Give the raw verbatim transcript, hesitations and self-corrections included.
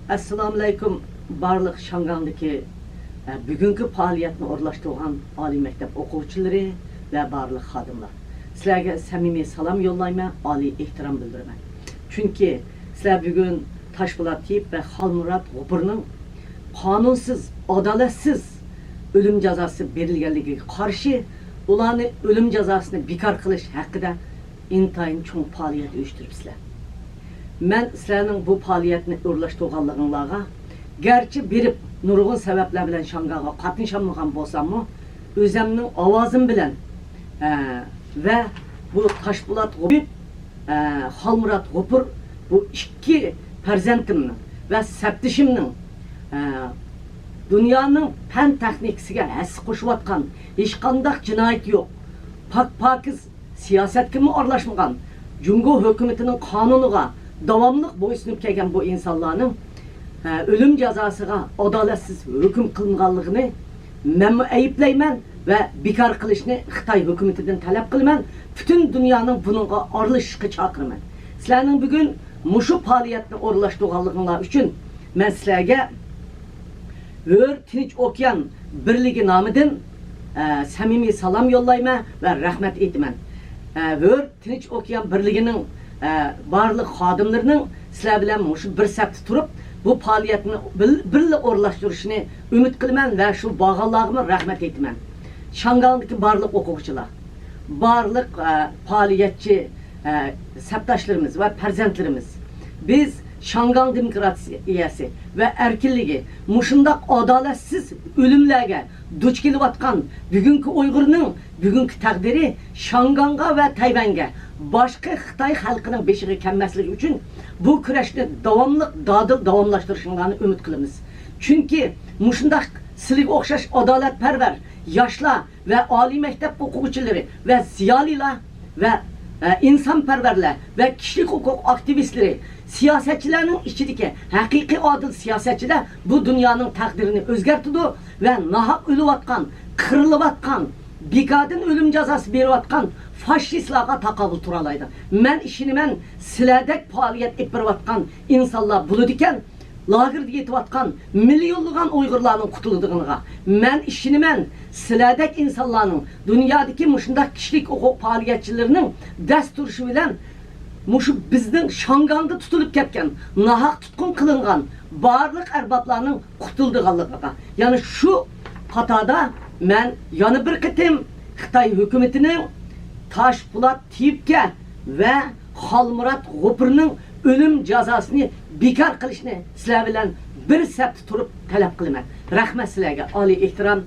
ئەسسالامۇئەلەيكۇم، بارلىق شياڭگاڭدىكى، ئە، بۈگۈنكى پائالىيەتنى ئورۇنلاشتۇرغان ئالىي مەكتەپ ئوقۇغۇچىلىرى ۋە بارلىق خادىملار. سىلەرگە سەمىمىي سالام يوللايمەن، ئالىي ئېھتىرام بىلدۈرىمەن. چۈنكى سىلەر بۈگۈن تاشپولات تېيىپ ۋە خالمۇرات غوپۇرنىڭ قانۇنسىز، ئادالەتسىز ئۆلۈم جازاسى بېرىلگەنلىكىگە قارشى، ئۇلارنى ئۆلۈم جازاسىنى بىكار قىلىش ھەققىدە ئىنتايىن چوڭ پائالىيەت ئۇيۇشتۇرۇپسىلەر. مەن سىلەرنىڭ بۇ پائالىيەتنى ئورۇنلاشتۇرغانلىقىڭلارغا، گەرچە بېرىپ نۇرغۇن سەۋەبلەر بىلەن شياڭگاڭغا قاتنىشالمىغان بولساممۇ، ئۆزەمنىڭ ئاۋازىم بىلەن، ئە، ۋە بۇ تاشپولات غوپۇر، ئە، خالمۇرات غوپۇر، بۇ ئىككى پەرزەنتىمنىڭ ۋە سەپدىشىمنىڭ، ئە، دۇنيانىڭ پەن تېخنىكىسىگە ھەسسە قوشۇۋاتقان، ھېچقانداق جىنايىتى يوق، پاك-پاكىز سىياسەتكىمۇ ئارىلاشمىغان، جۇڭگو ھۆكۈمىتىنىڭ قانۇنىغا داۋاملىق بويسۇنۇپ كەلگەن بۇ ئىنسانلارنىڭ، ھە، ئۆلۈم جازاسىغا ئادالەتسىز ھۆكۈم قىلىنغانلىقىنى مەنمۇ ئەيىبلەيمەن ۋە بىكار قىلىشنى خىتاي ھۆكۈمىتىدىن تەلەپ قىلىمەن. پۈتۈن دۇنيانىڭ بۇنىڭغا ئارىلىشىشقا چاقىرىمەن. سىلەرنىڭ بۈگۈن مۇشۇ پائالىيەتنى ئورۇنلاشتۇرغانلىقىڭلار ئۈچۈن مەن سىلەرگە ھۆر تىنچ ئوكيان بىرلىكى نامىدىن، ئە، سەمىمىي سالام يوللايمەن ۋە رەھمەت ئېيتىمەن. ئە، ھۆر تىنچ ئوكيان بىرلىكىنىڭ، ئە، بارلىق خادىملىرىنىڭ سىلەر بىلەن مۇشۇ بىر سەپتە تۇرۇپ، بۇ پائالىيەتنى بىل-، بىللە ئورۇنلاشتۇرۇشىنى ئۈمىد قىلىمەن ۋە شۇ بارغانلارغىمۇ رەھمەت ئېيتىمەن. شياڭگاڭدىكى بارلىق ئوقۇغۇچىلار، بارلىق، ئە، پائالىيەتچى، ئە، سەپداشلىرىمىز ۋە پەرزەنتلىرىمىز، بىز شياڭگاڭ دېموكراتىيەسى ۋە ئەركىنلىكى، مۇشۇنداق ئادالەتسىز ئۆلۈملەرگە دۇچ كېلىۋاتقان بۈگۈنكى ئۇيغۇرنىڭ بۈگۈنكى تەقدىرى شياڭگاڭغا ۋە تەيۋەنگە، باشقا خىتاي خەلقىنىڭ بېشىغا كەلمەسلىكى ئۈچۈن بۇ كۈرەشنى داۋاملىق، دادىل داۋاملاشتۇرۇشۇڭلارنى ئۈمىد قىلىمىز. چۈنكى مۇشۇنداق سىلىگە ئوخشاش ئادالەتپەرۋەر ياشلار ۋە ئالىي مەكتەپ ئوقۇغۇچىلىرى ۋە زىيالىيلار ۋە، ئە، ئىنسانپەرۋەرلەر ۋە كىشىلىك ھوقۇق ئاكتىۋىستلىرى، سىياسەتچىلەرنىڭ ئىچىدىكى ھەقىقىي ئادىل سىياسەتچىلەر بۇ دۇنيانىڭ تەقدىرىنى ئۆزگەرتىدۇ ۋە ناھەق ئۆلۈۋاتقان، قىرىلىۋاتقان، بىكاردىن ئۆلۈم جازاسى بېرىۋاتقان فاشىستلارغا تاقابىل تۇرالايدۇ. مەن ئىشىنىمەن، سىلەردەك پائالىيەت ئېلىپ بېرىۋاتقان ئىنسانلار بولىدىكەن، لاگېردا يېتىۋاتقان مىليونلىغان ئۇيغۇرلارنىڭ قۇتۇلىدىغىنىغا. مەن ئىشىنىمەن، سىلەردەك ئىنسانلارنىڭ، دۇنيادىكى مۇشۇنداق كىشىلىك ھوقۇق پائالىيەتچىلىرىنىڭ دەس تۇرۇشى بىلەن مۇشۇ بىزنىڭ شياڭگاڭدا تۇتۇلۇپ كەتكەن، ناھەق تۇتقۇن قىلىنغان بارلىق ئەربابلارنىڭ قۇتۇلىدىغانلىقىغا. يەنى شۇ قاتاردا مەن يەنە بىر قېتىم خىتاي ھۆكۈمىتىنىڭ تاشپولات تېيىپكە ۋە خالمۇرات غوپۇرنىڭ ئۆلۈم جازاسىنى بىكار قىلىشنى سىلەر بىلەن بىر سەپتە تۇرۇپ تەلەپ قىلىمەن. رەھمەت سىلەرگە، ئالىي ئېھتىرام.